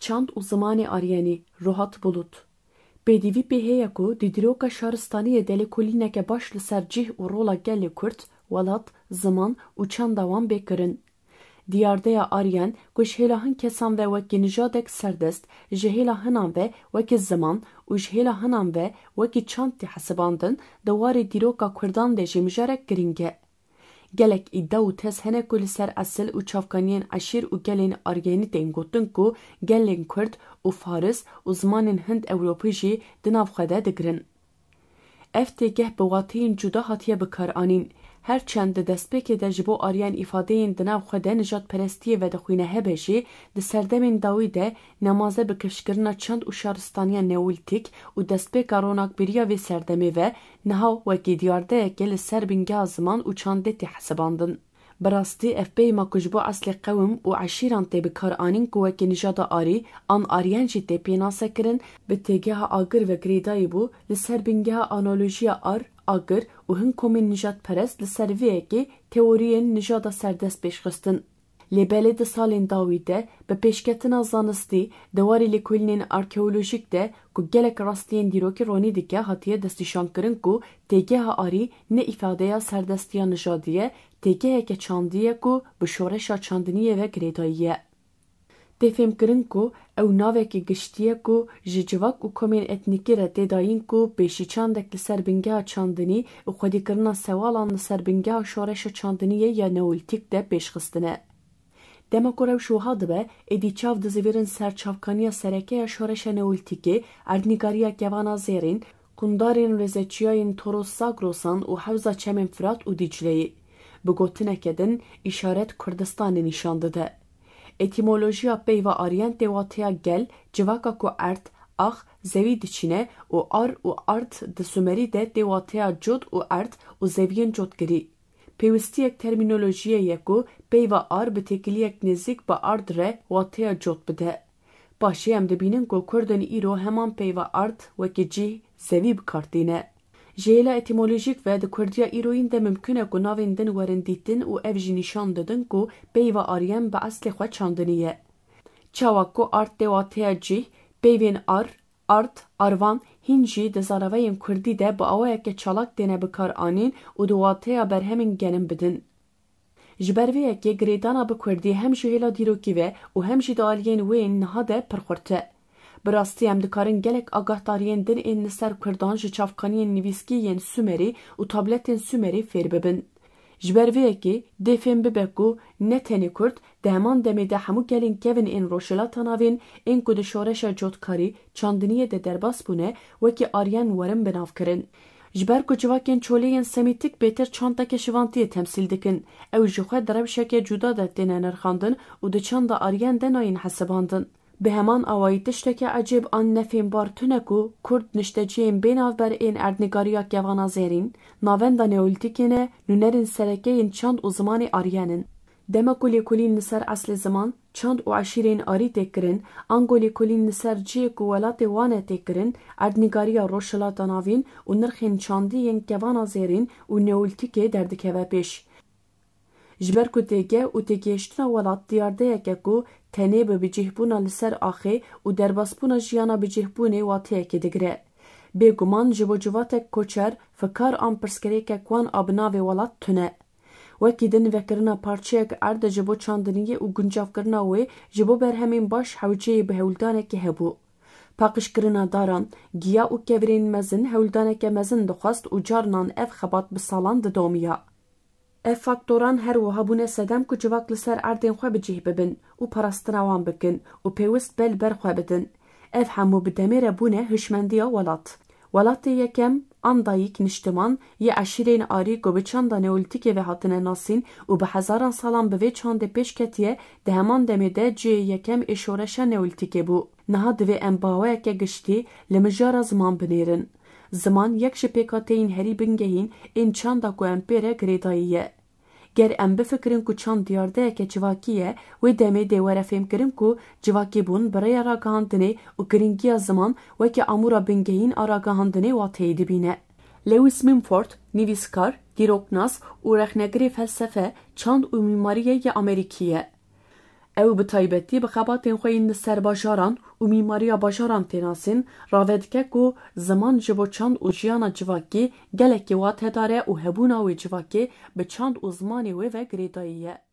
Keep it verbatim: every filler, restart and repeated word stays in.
Çand û zimanê Aryenî, Rohat Bulut. Pêdivî pê heye ku di dîroka şaristaniyê de lêkolîneke baş li ser cih û rola gelê Kurd, welat, ziman û çanda wan bê kirin. Diyardeya Aryen ku ji hêla hin kesan ve wekî nijadek serdest, ji hêla hinan ve wekî ziman û ji hêla hinan ve wekî çand tê hesibandin, di warê dîroka Kurdan de jî mijarek girîng e. Gelek îdia û tez hene ku li ser esil û çavkaniyên eşîr û gelên Aryenî tên gotin ku gelên Kurd û Faris û zimanên Hind Ewropî jî di nav xwe de digirin. Ev têgeh bi wateyên cuda hatiye bikaranîn. Her çend di destpêkê de ji bo Aryen îfadeyên di nav xwe de nijadperestiyê vedixwîne hebe jî, di serdemên dawî de nemaze bi kifşkirina çand û şaristaniya neolîtîk û destpêka ronakbîriya vê serdemê ve niha wekî diyardeyeke li ser bingeha ziman û çandê tê hesibandin. Bi rastî ev peyma ku ji bo eslê qewim û eşîran tê bikaranîn ku wekî nijada Arî an Aryen jî tê pênasekirin, bi têgeha Agir ve girêdayî bû, li ser bingeha anolojiya Ar, Agir û hin komên nijadperest li ser vê yekê teoriyên nijada serdest pêş xistin. Lê belê di salên dawî de bi pêşketina zanistî di warê lêkolînên arkeolojîk de ku gelek rastiyên dîrokî ronî dike hatiye destnîşankirin ku têgeha Arî ne îfadeya serdestiya nijadî ye, têgeheke çandî ye ku bi şoreşa çandiniyê ve girêdayî ye. Tê fêmkirin ku ew navekî giştî ye ku ji civak û komên etnîkî re tê dayîn ku pêşî çandek li ser bingeha çandinî û xwedîkirina sewalan li ser bingeha şoreşa çandiniyê ya neolîtîk de pêş xistine. Dema ku rewş wiha dibe, êdî çav dizivîrin ser çavkaniya sereke ya şoreşa neolîtîkê, erdnîgariya kevana zêrîn, qundarên rêzeçiyayên Toros Zagrosan û hewza çemên Firat û Dîcleyê. Bi gotineke din, îşaret Kurdistanê nîşan dide. Etîmolojiya peyva Aryen tê wateya gel, civaka ku erd, ax, zewî diçîne û ar û ard di Sumerî de tê wateya cot û erd û zeviyên cotgirî. Pêwistiyek termînolojiyê ye ku peyva ar bi têkiliyek nêzîk bi ard re wateya cot bide. Paşê em dibînin ku Kurdên îro heman peyva ard wekî cih, zevî bi kar tîne. Ji hêla etîmolojîk ve di Kurdiya îroyîn de mimkun e ku navên din werin dîtin û ev jî nîşan didin ku peyva Aryen bi eslê xwe çandinî ye. Çawa ku ard tê wateya cih, peyvên ar, ard, arvan hîn jî di zaravayên kurdî de bi awayeke çalak têne bikaranîn û di wateya berhemên genim bidin. Ji ber vê yekê girêdana bi kurdî hem ji hêla dîrokî ve û hem jî di aliyên wê yên niha de pir xurt e. Bi rastî em dikarin gelek agahdariyên din ên li ser kurdan ji çavkaniyên nivîskî yên Sumerî û tabletên Sumerî fêr bibin. Ji ber vê yekê dê fêm bibe ku ne tenê kurd, di heman demê de hemû gelên kevin ên Rojhilata Navîn ên ku di şoreşa cotkarî, çandiniyê de derbas bûne, wekî Aryen werin bi nav kirin. Ji ber ku civakên çolê yên Semîtîk bêtir çandeke şivantiyê temsîl dikin, ew ji xwe di rewşeke cuda de têne nirxandin û di çanda Aryen de nayên hesibandin. Bi heman awayî tişteke ecêb an nefêmbar tune ku kurd nişteciyên bênavber ên erdnîgariya kevana zêrîn, navenda neolîtîkê ne, nûnerên sereke yên çand û zimanê Aryen in. Dema ku lêkolîn li ser eslê ziman, çand û eşîrên Arî tê kirin, ango lêkolîn li ser cihê ku welatê wan e tê kirin, erdnîgariya Rojhilata Navîn û nirxên çandî yên kevana zêrîn û neolîtîkê derdikeve pêş. Ji ber ku têgeh û têgihiştina welat diyardeyek e ku tenê bi bicihbûna li ser axê û derbasbûna jiyana bicihbûnê wateyekê digire. Bêguman ji bo civatek koçer, fikar an pirsgirêkek wan a bi navê welat tune. Wekî din vekirina parçeyek erd ji bo çandiniyê û guncavkirina wê ji bo berhemên baş hewceyê bi hewldanekê hebû. Paqijkirina daran, giya û kevirên mezin hewldaneke mezin dixwest û carinan ev xebat bi salan didomiya. Ev faktoran her wiha bûne sedem ku civak li ser erdên xwe bi cih bibin û parastina wan bikin û pêwist be li ber xwe bidin. Ev hemû bi demê re bûne hişmendiya welat. Welatê yekem an dayik niştiman yê eşîrên Arî ku bi çanda Neolîtîkê ve hatine nasîn û bi hezaran salan bi vê çandê pêş ketiye, di heman demê de cihê yekem ê şoreşa Neolîtîkê bû. Niha divê em bi awayeke giştî li mijara ziman binêrin. Ziman yek ji pêkhateyên herî bingehîn ên çanda ku em pê re girêdayî ye. Ger em bifikirin ku çand diyardeyeke civakî ye, wê demê dê were fêmkirin ku civakîbûn bi rêya ragihandinê û girîngiya ziman wekî amûra bingehîn a ragihandinê wateyê dibîne. Lewis Mumford, nivîskar, dîroknas û rexnegirê felsefe, çand û mîmariyê yê Amerîkî ye. Ew bi taybetî bi xebatên xwe yên li ser bajaran û mîmariya bajaran tê nasîn, rave dike ku ziman ji bo çand û jiyana civakî gelekî watedar e û hebûna wê civakê bi çand û zimanê wê ve girêdayî ye.